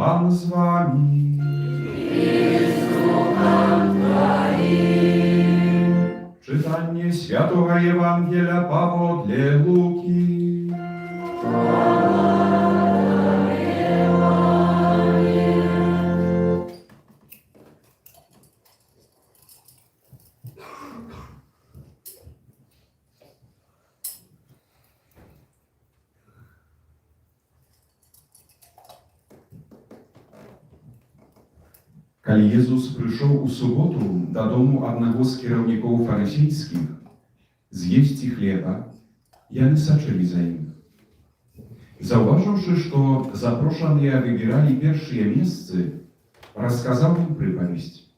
Пан з вамі. Духам Тваім. Чытанне святога Евангелля паводле Лукі. Хвала Табе, Пане. Калі Езус прыйшоў у суботу да дому аднаго з кіраўнікоў фарысейскіх з'есці хлеба, яны сачылі за ім. Заўважыўшы, што запрошаныя выбіралі першыя месцы, расказаў ім прыпавесць: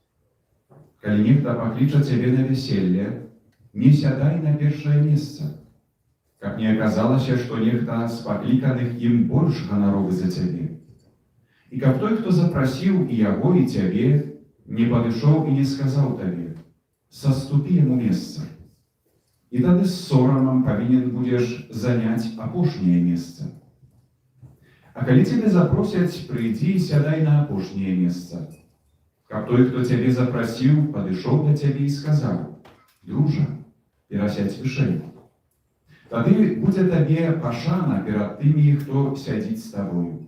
«Калі нехта пакліча цябе на вяселле, не сядай на першае месца, каб не аказалася, што нехта з пакліканых ім больш ганаровы за цябе. І каб той, хто запрасіў і яго, і цябе, не падышоў і не сказаў табе: „Саступі яму месца“. І тады з сорамам павінен будзеш заняць апошняе месца. А калі цябе запросяць, прыйдзі і сядай на апошняе месца, каб той, хто цябе запрасіў, падышоў да цябе і сказаў: „Дружа, перасядзь вышэй“. Тады будзе табе пашана перад тымі, хто сядзіць з табою.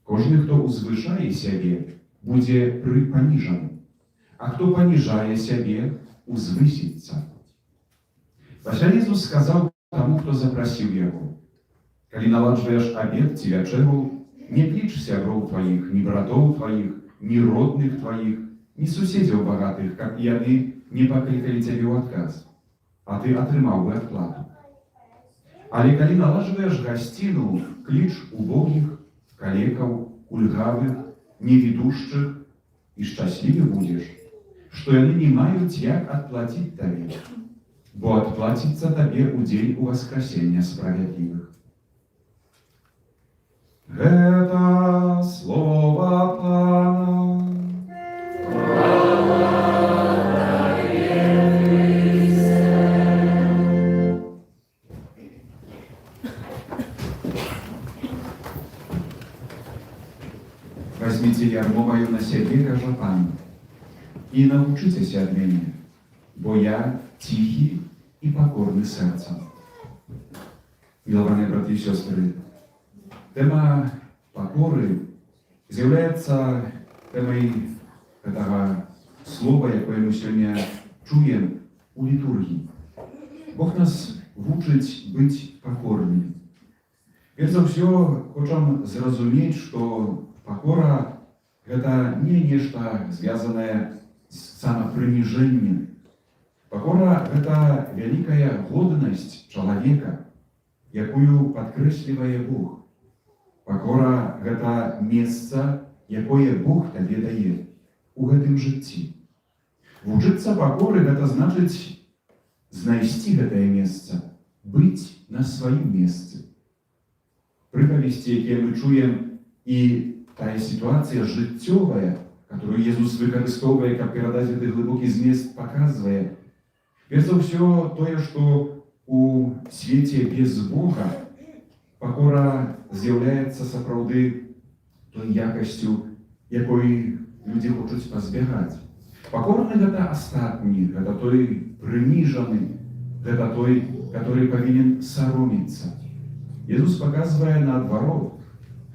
Кожны, хто ўзвышае сябе, будзе прыпаніжаны, а хто паніжае сябе, узвысіцца». Пасля Езус сказаў таму, хто запрасіў яго: «Калі наладжваеш абед ці вячэру, не кліч сяброў тваіх, ні братоў тваіх, ні родных тваіх, ні суседзяў багатых, каб яны не паклікалі цябе ў адказ, а ты атрымаў бы адплату. Але калі наладжваеш гасціну, кліч убогіх, калекаў, кульгавых, невідушчых, і шчаслівы будзеш, што яны не маюць як адплаціць табе, бо адплаціцца табе ў дзень уваскрасення справядлівых». Гэта слова Пана. Хвала Табе, Хрысце. «Вазьміце ярмо маё на сябе, — кажа Пан, — і навучыцеся ад мяне, бо я ціхі і пакорны сэрцам». Мілаваныя браты і сёстры, тэма пакоры з'яўляецца тэмай гэтага слова, якое мы сёння чуем у літургіі. Бог нас вучыць быць пакорнымі. Перш за ўсё хочам зразумець, што пакора — гэта не нешта, звязанае з самапрыніжэннем. Пакора — гэта вялікая годнасць чалавека, якую падкрэслівае Бог. Пакора — гэта месца, якое Бог табе дае у гэтым жыцці. Вучыцца пакоры — гэта значыць знайсці гэтае месца, быць на сваім месцы. Прыпавесці, якія мы чуем, і тая сітуацыя жыццёвая, которую Езус выкарыстоўвае, каб перадаць гэты глыбокі змест, паказвае, перш за ўсё, тое, што у свеце без Бога пакора з'яўляецца сапраўды той якасцю, якой людзі хочуць пазбягаць. Пакорны — гэта астатні, гэта той прыніжаны, гэта той, который павінен саромецца. Езус паказвае наадварот: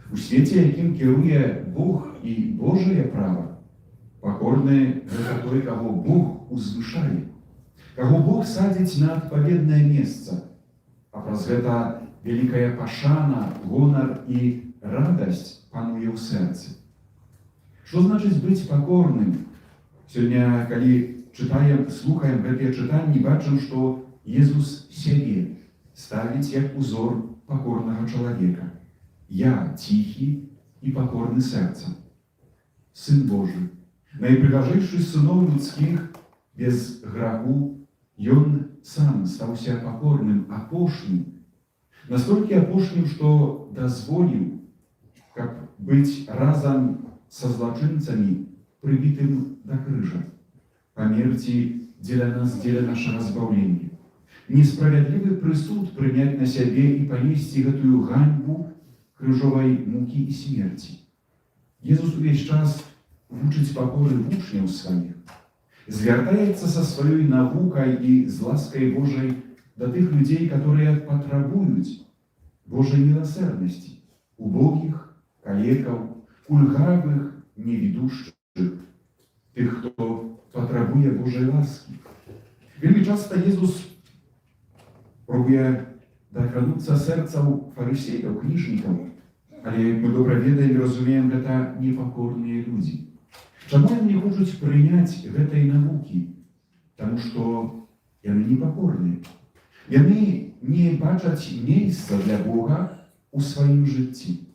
у свеце, якім кіруе Бог і Божае права, пакорны — гэта той, каго Бог узвышае, каго Бог садзіць на адпаведнае месца, а праз гэта вялікая пашана, гонар і радасць пануе ў сэрцы. Што значыць быць пакорным? Сёння, калі чытаем, слухаем гэтыя чытанні, бачым, што Езус сябе ставіць як узор пакорнага чалавека. «Я ціхі і пакорны сэрцам». Сын Божы, найпрыгажэйшы з сыноў людскіх, без граху, ён сам стаўся пакорным, апошнім. Настолькі апошнім, што дазволіў, каб быць разам са злачынцамі прыбітым да крыжа, памерці дзеля нас, дзеля нашага збаўлення. Несправядлівы прысуд прыняць на сябе і панесці гэтую ганьбу крыжовай мукі і смерці. Езус увесь час вучыць пакоры вучняў сваіх, звяртаецца са сваёй навукай і з ласкай Божай да тых людзей, которые патрабуюць Божай міласэрнасці, убогіх, калекаў, кульгавых, невідушчых, тых, хто патрабуе Божай ласкі. Вельмі часта Езус пробуе дакрануцца сэрцаў фарысеяў, кніжнікаў, але, як мы добра ведаем і разумеем, гэта непакорныя людзі. Чаму яны не хочуць прыняць гэтай навукі? Таму што яны непакорныя. Яны не бачаць месца для Бога у сваім жыцці.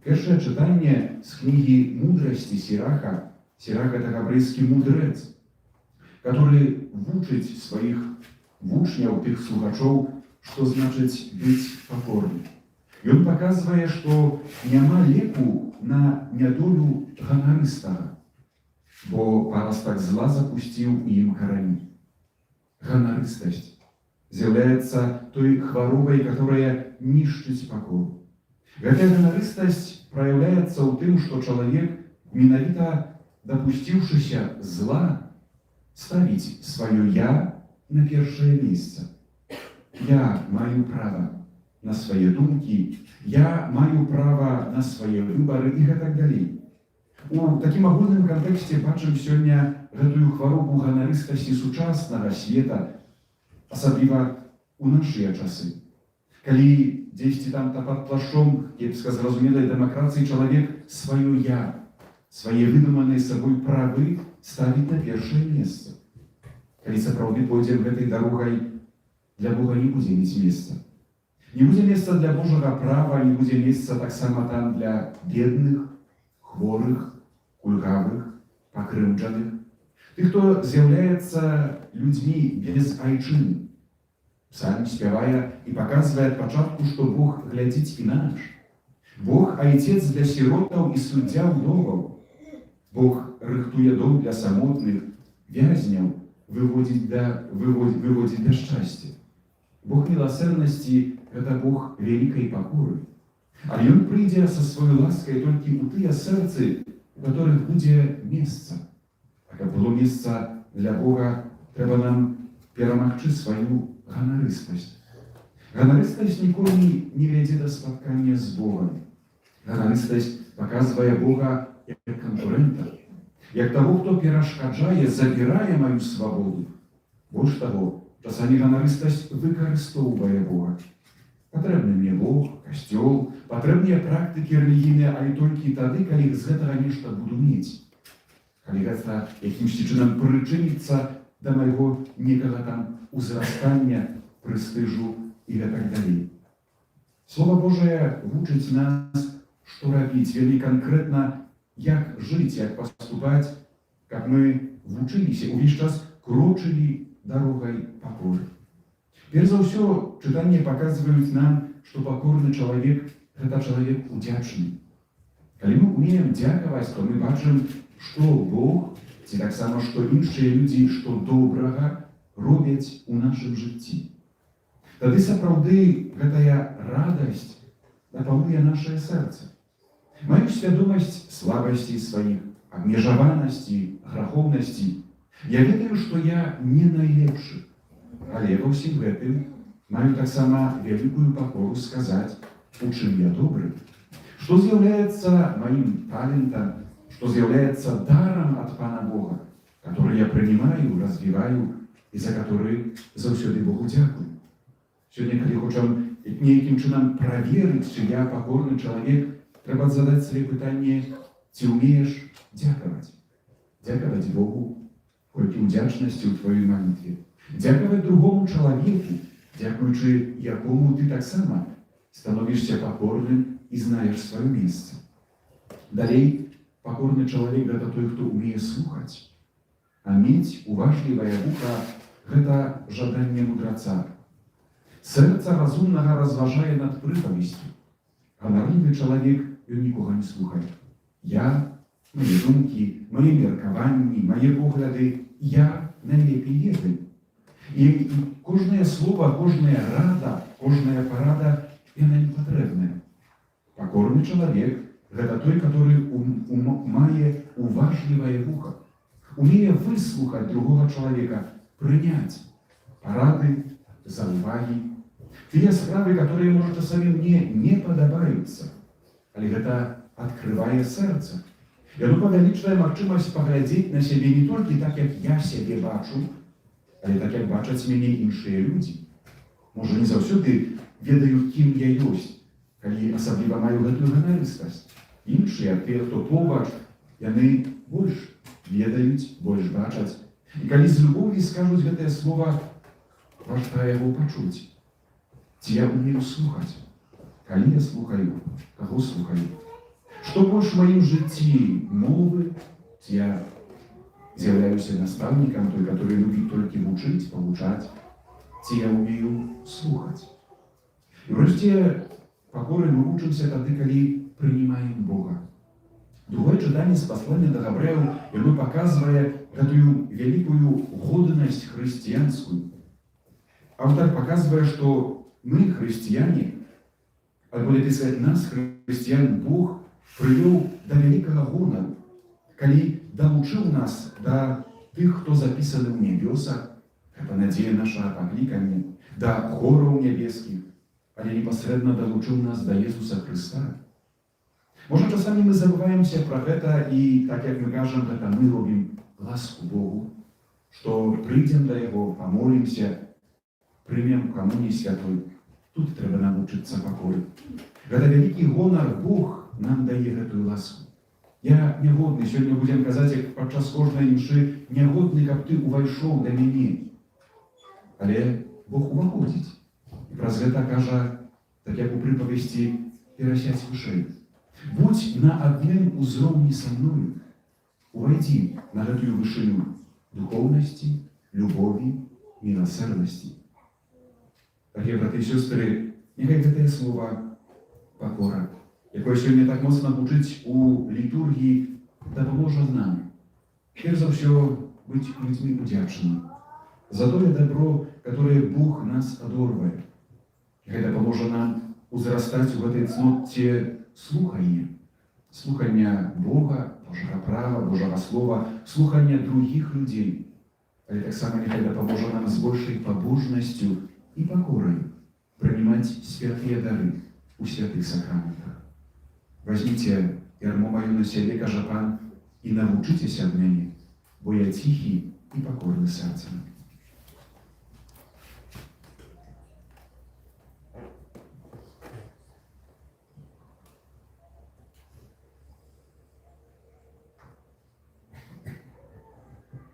Першае чытанне з кнігі Мудрасці Сіраха. Сірах — это габрэйскі мудрэц, который вучыць сваіх вучняў, тых слухачоў, што значыць быць пакорным. Ён паказвае, што няма леку на нядолю ганарыстага, бо парастак зла запусціў у ім карані. Ганарыстасць з'яўляецца той хваробай, которая нішчыць пакору. Гэтая ганарыстасць праяўляецца ў тым, што чалавек, менавіта дапусціўшыся зла, ставіць сваё «я» на першае месца. Я маю права на свае думкі, я маю права на свае выбары і гэтак далей. У такім агульным кантэксце бачым сёння гэтую хваробу ганарыстасці сучаснага света, асабліва у нашыя часы. Калі дзесьці там та пад плашчом кепска зразумелай дэмакрацыі чалавек сваё «я», свае выдуманыя сабой правы ставіць на першае месца. Калі сапраўды пойдзем гэтай дарогай, для Бога не будзе мець месца. Не будзе месца для Божага права, не будзе месца таксама там для бедных, хворых, кульгавых, пакрыўджаных, тых, хто з'яўляецца людзьмі без айчыны. Псальм спявае і паказвае ад пачатку, што Бог глядзіць інакш. Бог — айцец для сіротаў і суддзя ўдоваў. Бог рыхтуе дом для самотных, вязняў выводзіць да шчасця. Бог міласэрнасці — гэта Бог вялікай пакоры. Але ён прыйдзе са сваёй ласкай толькі ў тыя сэрцы, у которых будзе месца. А каб было месца для Бога, трэба нам перамагчы сваю ганарыстасць. Ганарыстасць ніколі не вядзе да спаткання з Богам. Ганарыстасць паказвае Бога як канкурэнта, як таго, хто перашкаджае, забірае маю свабоду. Больш таго, часамі ганарыстасць выкарыстоўвае Бога. Патрэбны мне Бог, касцёл, патрэбныя практыкі рэлігійныя, але толькі тады, калі з гэтага нешта буду мець. Калі гэта якімсьці чынам прычыніцца да майго некага там узрастання, прэстыжу і гэтак далей. Слова Божае вучыць нас, што рабіць, вельмі канкрэтна, як жыць, як паступаць, каб мы вучыліся, увесь час крочылі дарогай пакоры. Перш за ўсё, чытанні паказваюць нам, што пакорны чалавек — гэта чалавек удзячны. Калі мы умеем дзякаваць, то мы бачым, што Бог ці таксама што іншыя людзі, што добрага робяць у нашым жыцці. Тады сапраўды гэтая радасць напаўняе нашае сэрца. Маю свядомасць слабасцей сваіх, абмежаванасці, грахоўнасці. Я ведаю, што я не найлепшы, але ва ўсім гэтым маю таксама вялікую пакору сказаць, у чым я добры, што з'яўляецца маім талентам, што з'яўляецца дарам ад Пана Бога, который я прынимаю, развіваю і за который заўсёды Богу дзякую. Сёння, калі хочам нейкім чынам праверыць, ці я пакорны чалавек, трэба задаць сабе пытанне, ці ўмееш дзякаваць. Дзякаваць Богу, колькі ўдзячнасці ў тваёй малітве. Дзякаваць другому чалавеку, дзякуючы якому ты таксама становішся пакорным і знаеш сваё месца. Далей, пакорны чалавек — гэта той, хто умее слухаць. А мець уважлівае вуха — гэта жаданне мудраца. Сэрца разумнага разважае над прыпавесцю. Ганарлівы чалавек, ён нікога не слухае. Я, мае думкі, мае меркаванні, мае погляды, я найлепей ведаю. І кожнае слово, кожная рада, кожная парада, яна не патрэбная. Пакорны чалавек — Гэта той, который мае уважлівае вуха, умее выслухаць другога чалавека, прыняць парады, заўвагі, тыя справы, которые, можа, часамі мне не падабаюцца, але гэта адкрывае сэрца. Яно павялічвае магчымасць паглядзець на сябе не толькі так, як я сябе бачу, але так, як бачаць мяне іншыя людзі. Можа, не заўсёды ведаю, кім я ёсць, калі асабліва маю гэтую ганарыстасць. Іншыя, тыя, хто побач, яны больш ведаюць, больш бачаць. І калі з любові скажуць гэтае слова, варта яго пачуць. Ці я умею слухаць? Калі я слухаю, каго слухаю? Што больш у маім жыцці: мовы, ці я з'яўляюся настаўнікам, той, который любіць толькі вучыць, павучаць, ці я умею слухаць? І ўрэшце пакоры мы вучымся тады, калі прынімаем Бога. Другое чытанне з паслання да габрэяў, яно паказвае гэтую вялікую годнасць хрысціянскую. Аўтар паказвае, што мы, хрысціяне, альбо лепей сказаць, нас, хрысціян, Бог прывёў да вялікага гонару, калі далучыў нас да тых, хто запісаны ў нябёсах, гэта надзея нашага паклікання, да хораў нябескіх, але непасрэдна далучыў нас да Езуса Хрыста. Можа, часамі мы забываемся пра гэта і, так як мы кажам, гэта мы робім ласку Богу, што прыйдзем да Яго, памолімся, прымем камуніі святой. Тут трэба навучыцца пакоры. Гэта вялікі гонар: Бог нам дае гэтую ласку. Я нягодны, сёння будзем казаць, як падчас кожнай імшы, нягодны, каб ты увайшоў да мяне. Але Бог уваходзіць. І праз гэта кажа, так як у прыпавесці, перасядзь вышэй. Будзь на адным узроўні са мною. Увайдзі на гэтую вышыню духоўнасці, любові, міласэрнасці. Дарагія браты і сёстры, няхай гэтае слова пакора, якое сёння так моцна гучыць у літургіі, дапаможа нам. Перш за ўсё, быць людзьмі удзячнымі за тое дабро, которое Бог нас адорвае. Няхай дапаможа нам узрастаць у гэтай цноце слухання, слухання Бога, Божага права, Божага слова, слухання другіх людзей. Але таксама няхай дапаможа нам з большай пабожнасцю і пакорай прымаць святыя дары у святых сакраментах. «Вазьміце ярмо маё на сябе, — кажа Пан, — і навучыцеся ад мяне, бо я ціхі і пакорны сэрцам».